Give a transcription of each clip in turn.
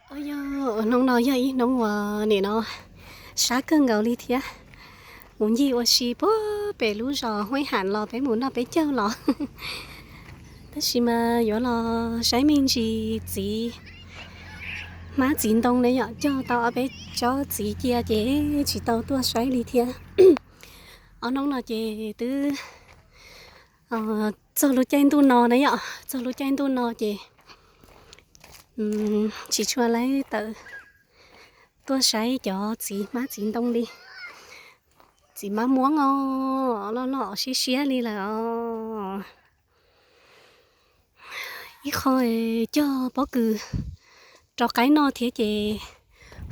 Ua yog hnub no yog ib hnub uas nim no sab kawg nkaus li thiab. Mus ncig ua si puag pem lub zos Huaib Ham los peb mus noj peb caug los. Tab sis mas yuav los saib me ntsis txiv hmab txiv ntoo na yom, cog tau ob peb tsob txiv cia ces tsis tau tuaj saib li thiab. Ob hnub no ces twb txog lub caij ntuj no na yom, txog lub caij ntuj no ces tsis tshua laib tawm tuaj saib cov txiv hmab txiv ntoo li. Txiv mab muab os, loj loj siab siab li lawm os. Ib qho cog pob kws rau qaib noj thiab ces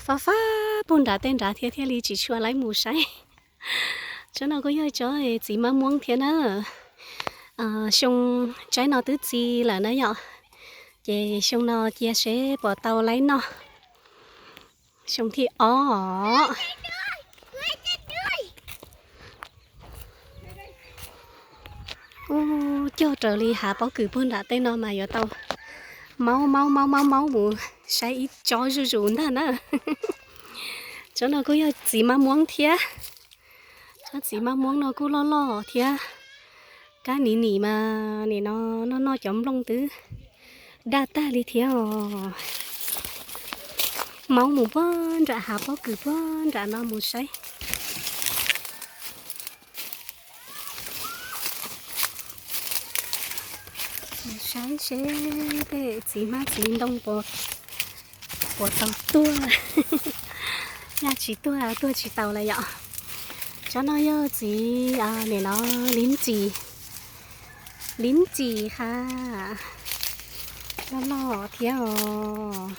fab fab puag nram tej nrad thiab thiaj li tsis tshua laib mus saib. Tsob no kuj yog tsob txiv mab muab thiab na. Xyoo tsaib no twb txi lawm na yom, ces xyoo no cia seb puas tau laib noj. Xyoo thib ob. Ub, cog raws li hav pob kws puag nram tej no mas yuav tau maub maub maub maub maub mus saib ib tsob zuj zus ntag na. Tsob no kuj yog txiv mab muab thiab. Tsob txiv mab muab no kuj loj loj thiab. Kab nim nim mas nim no noj noj cov nplooj twb daj tag li thiab os. Maub mus puag nram hav pob kws puag nram no mus saib. Mus saib seb tej txiv hmab txiv ntoo puas tau tuag. Yog tsis tuag, tuag tsis tau lawm yom. Tsob no yog txiv nim no lib ntsis, lib ntsis ha, loj loj thiab os.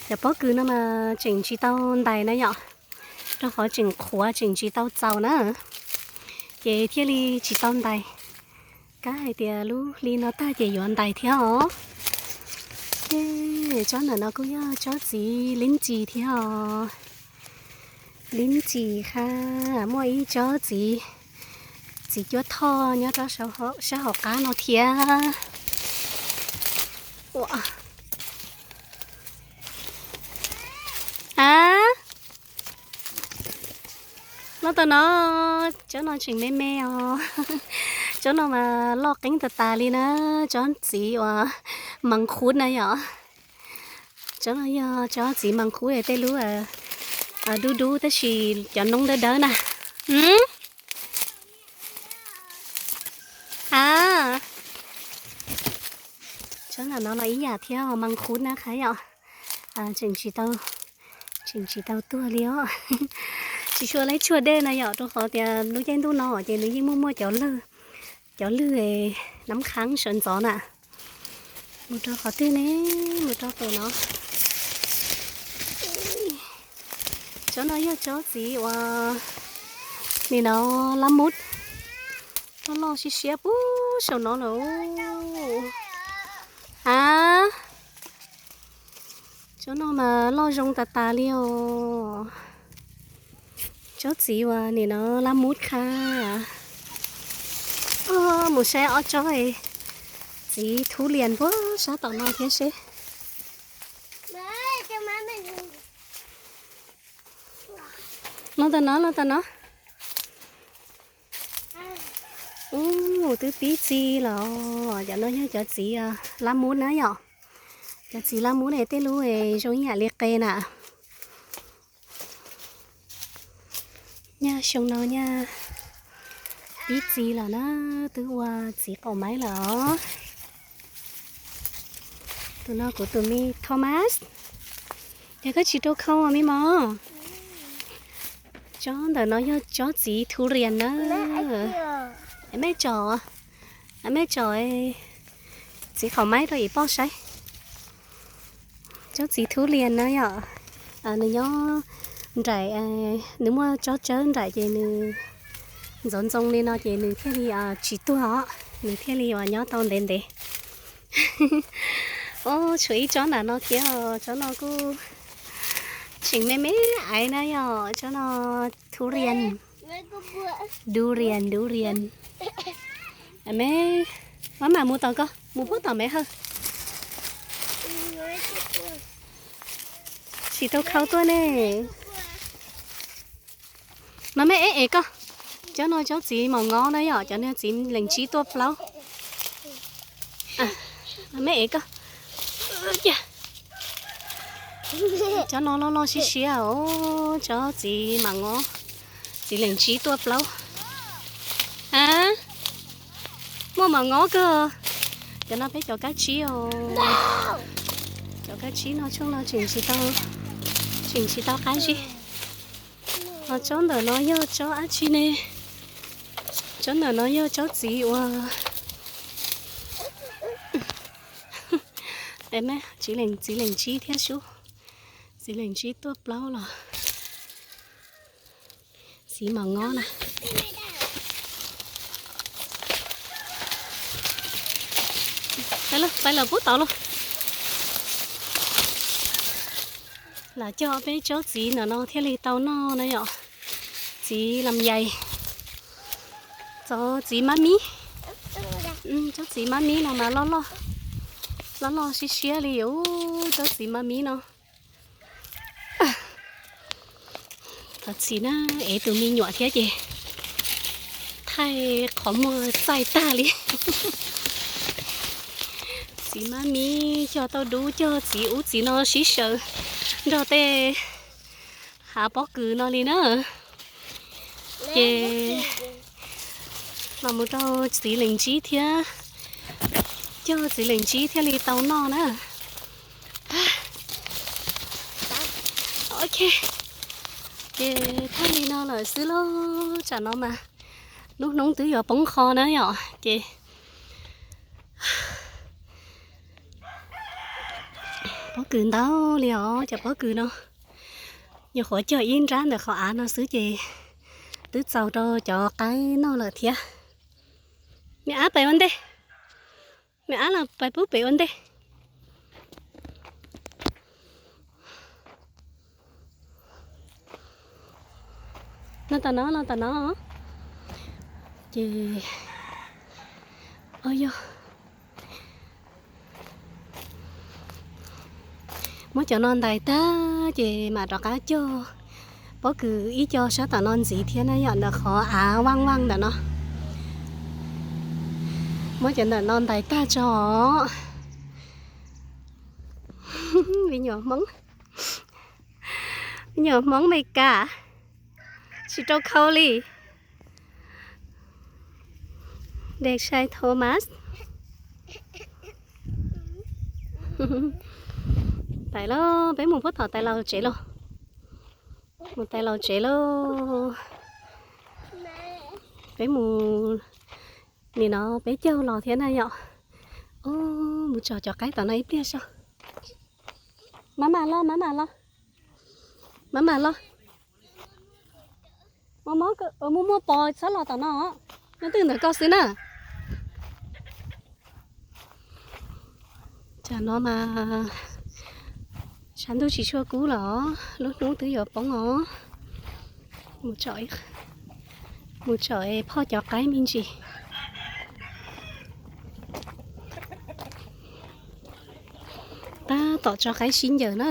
Cov pob kws no mas tseem tsis tau ntais na yom, rau qhov tseem qhuav tseem tsis tau txaus na, ces thiaj li tsis tau ntais. Kab hais tias lub hli no tag ces yuav ntais thiab os. Tsob ntawm no kuj yog tsob txiv lib ntsis thiab os. Lib ntsis ha, muaj ib tsob txiv, txiv cuab thoj nyob rau sab hauv qab no thiab. A, loj tau no, tsob no tseem me me os. Tsob no mas loj qeeb tas tas li na, tsob txiv uas mas qhuv na yom. Tsob no yog tsob txiv mas qhuv tej lub dub dub tab sis cov noob dawb dawb na. A, tsob no los ib yam thiab mas qhuv na qhab yom. Tseem tsis tau, tseem tsis tau tuag li os. Tsis tshua laib tshuaj dej na yom, rau qhov tias lub caij ntuj no ces nws yeej muaj muaj cov lwg, cov lwg nab qhab sawv ntxov na. Mus rau qhov twg ne, mus rau pem no. Tsob no yog tsob txiv uas nim no lab mub, loj loj siab siab puag saum no lawm. A, tsob no mas loj zoo tas tas li os. Tsob txiv uas nim no lab mub qha. Mus saib ob tsob txiv thub lias puag sab tom no thiab seb. Los tas no, los tas no. Ub, twb pib txi los. Cov no yog cov txiv lab mub na yom. Cov txiv lab mub ne tej lub zoo ib yam li qe na. Nyaj xyoo no nyaj pib txi los na, twb ua txiv qaum maib lawm os. Tus no kuv tus me Thomas. Yog koj tsis rau khau me mos. Tsob ntawm no yog tsob txiv thub rias na. Mej tsom, mej tsom txiv qaum maib rau ib pob saib. Tsob txiv thub rias na yom. Nws nyob nraim, nws muaj tsob tsawb nraim ces nws ntxoov ntxoo li no ces nws thiaj li tsis tuag os, nws thiaj li uas nyob tau ntev ntev. Os, tshuav ib tsob nram no thiab, tsob no kuj tseem me me aiv na yom, tsob no thub rias, durian, durian. Me, maj mam mus tom ko, mus puag tom me hawm. Tsis tau khau tuaj ne. Mas mej ev ev koj. Cov no cov txiv maum ngov na yom, cov niag txiv lees tsib tuaj plaub. Mas mej ev koj. Cov no loj loj siab siab os, cov txiv maum ngov, txiv lees tsib tuaj plaub. A, muaj maum ngov kawg. Cov no peb cov kab tsib os. Cov kab tsib no tshooj no tseem tsis tau, tseem tsis tau qab zib. Ho tsob ntawm no yog tsob dab tsi ne? Tsob ntawm no yog tsob txiv uas, txiv lees tsib thiab sub. Txiv lees tsib tuaj plaub los. Txiv maum ngov na. Pais los pub tod los. Lam cog peb tsob txiv ntawm no thiaj li tau noj na yom. Txiv lam yais, txog txiv mab mib. Tsob txiv mab mib no mas loj loj, loj loj siab siab li os, tsob txiv mab mib no. Thov txim na, ev tus me nyuam thiab ces thaij qhov muag txaij tag li. Txiv mab mib cog tauj dub, cog txiv ub txiv no sib sawv nrog tej hav pob kws no li na. Ces los mus rau txiv lees tsib thiab, cog txiv lees tsib thiaj li tau noj na. Ok, ces thaij li no lawm xwb lauj, tsam no mas lub hnub twb yuav poob qho na yom, ces pob kws ntau li os, cov pob kws no. Nyuam qhuav cog ib nrab ntawm qhov av no xwb ces twb txaus rau cov qaib noj lawm thiab. Me ab pais ua ntej, me ab los pais pub pem ua ntej. Los tom no, los tom no. Ces, o yog, muab cov no ntais tag ces mam rov qab cog pob kws ib co sab tom no ntxiv thiab na yom, ntawm qhov av vaj vaj ntawm no. Muab cov ntawm no ntais tag tso. Me nyuam Hmoob, me nyuam Hmoob Meskas, tsis rau khau li. Dej sai Thomas. Tais lauj, peb mus puag tom tais laus tsev lauj. Mus tais laus tsev lauj. Peb mus, nim no peb caug los thiab na yom. Ub, mus tsom cov qaib tom no ib pliag so. Mab mam los, mab mam los. Mab mam los. Muaj muaj pos txhob los tom no, nyob twj ntawm koj xwb na. Tsam no mas tshav ntuj tsis tshua kub los lub hnub twb yuav poob os. Mus tsom phoj cov qaib me ntsis. Tab tom tso qaib sib ncaws na.